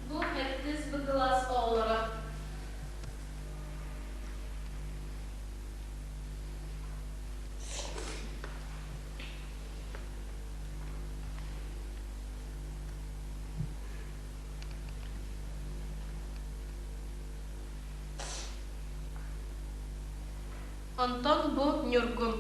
Бу сэттис Б кылаас оҕолоро. Онтон бу Ньургун.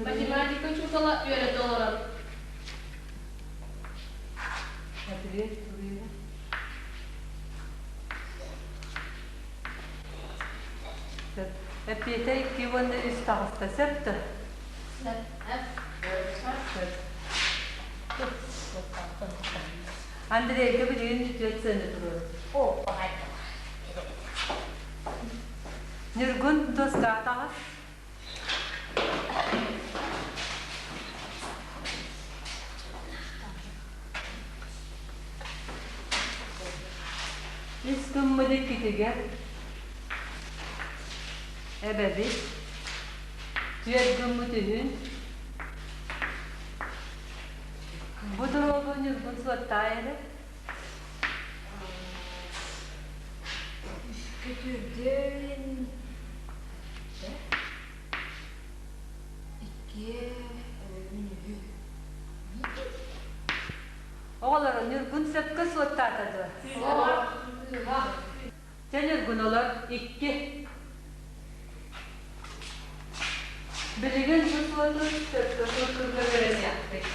Математика учуутала үөрэтэ олорор. Эппиэтэ икки уонна үс таҕыста. Сөп да? Сөп. Андрейга билигин түөрт сыана туруор. Ньургун дуоскаҕа таҕыс. Үс гыммыт иккитигэр эбэбит, түөрт гыммыт үһүн. Бу дорогу Ньургун суоттаа эрэ. Көтүрдүн икки үһү. Оҕолоро Ньургун сөпкө суоттаата дуо? Чэ Ньургун олор икки. Билигин бу суоту сөпкө суоттуурга үөрэниэхпит.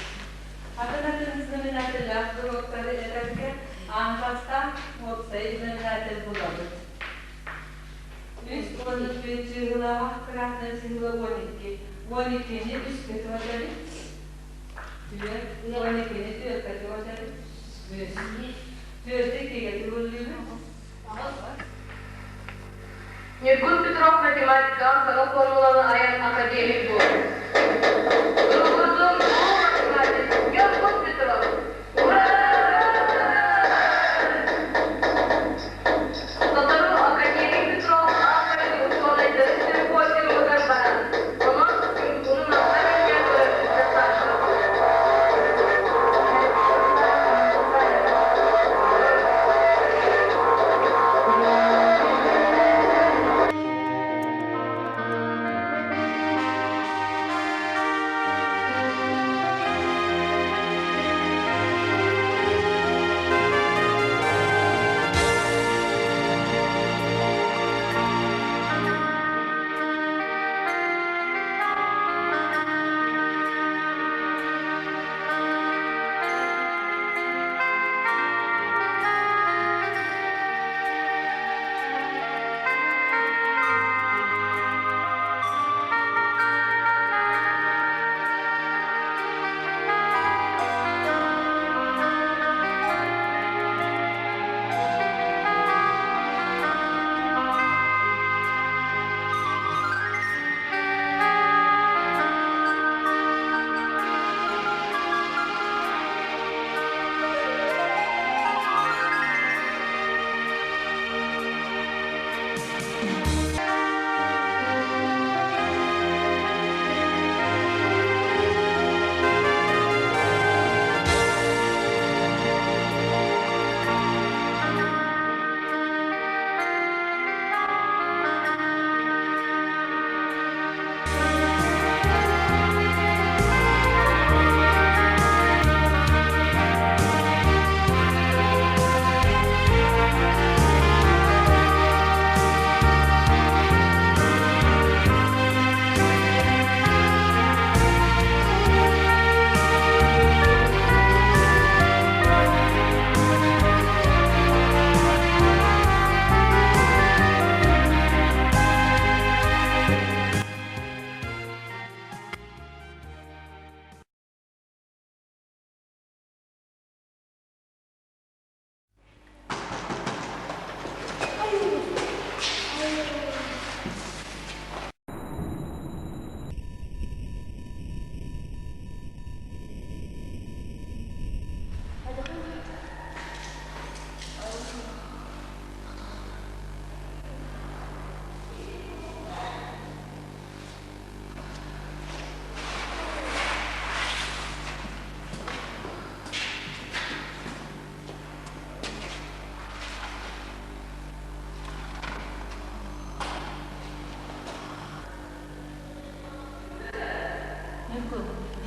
Атын-атын знаменателлээх уруоктары этэргэ аан бастаан уопсай знаменатель булабыт. Үс уонна түөрт чыыһылаах кратное чыыһыла 12. 12-ни үскэ түһэтэбит. Түөрт 12-ни түөркэ түһэтэбит. Үс. Түөртү иккигэ төгүллүүбүт. Ньургун Петров математикаҕа саҥа формуланы айан академик буолар. Туругурдун улуу математик Ньургун Петров! Ура! Сотору академик Петров аан дойду учуонайдарын симпозиумугар баран, онон Ньургуну манна кэлэн көрөрбүттэн саастаппыта.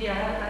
Дьиэҕэ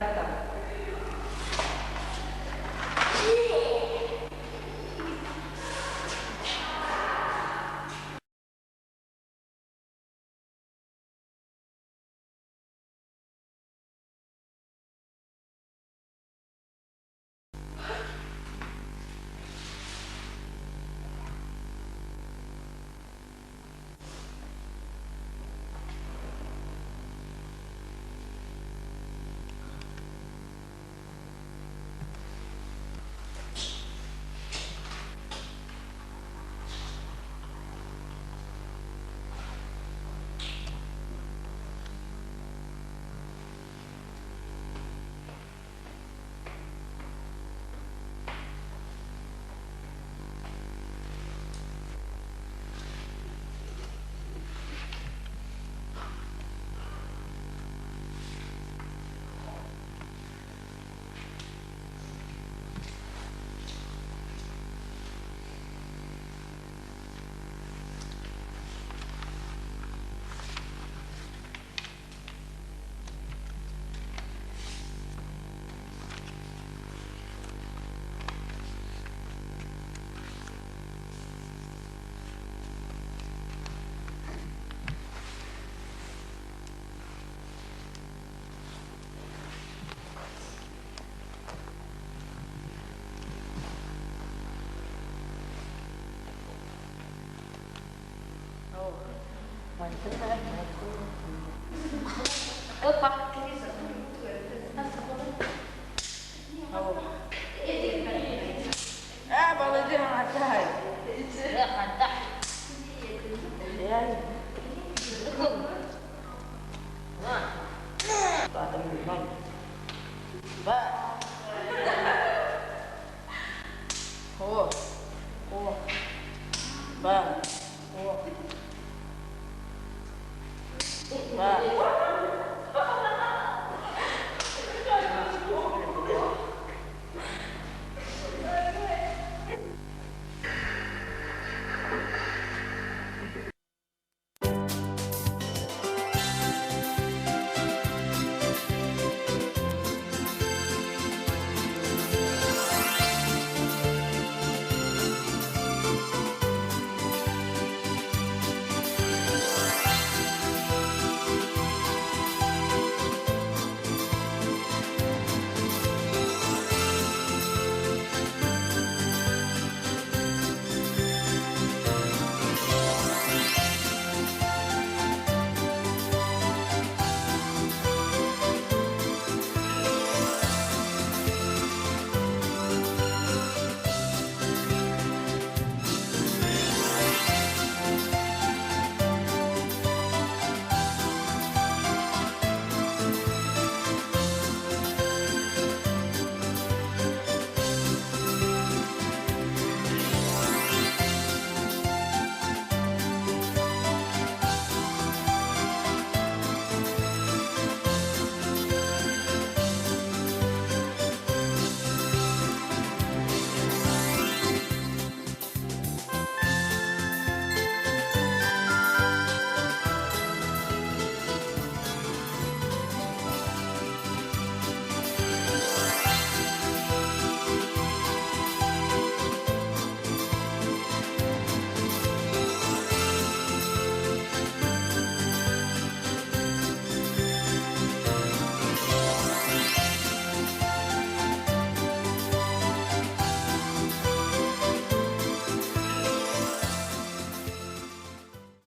Опа.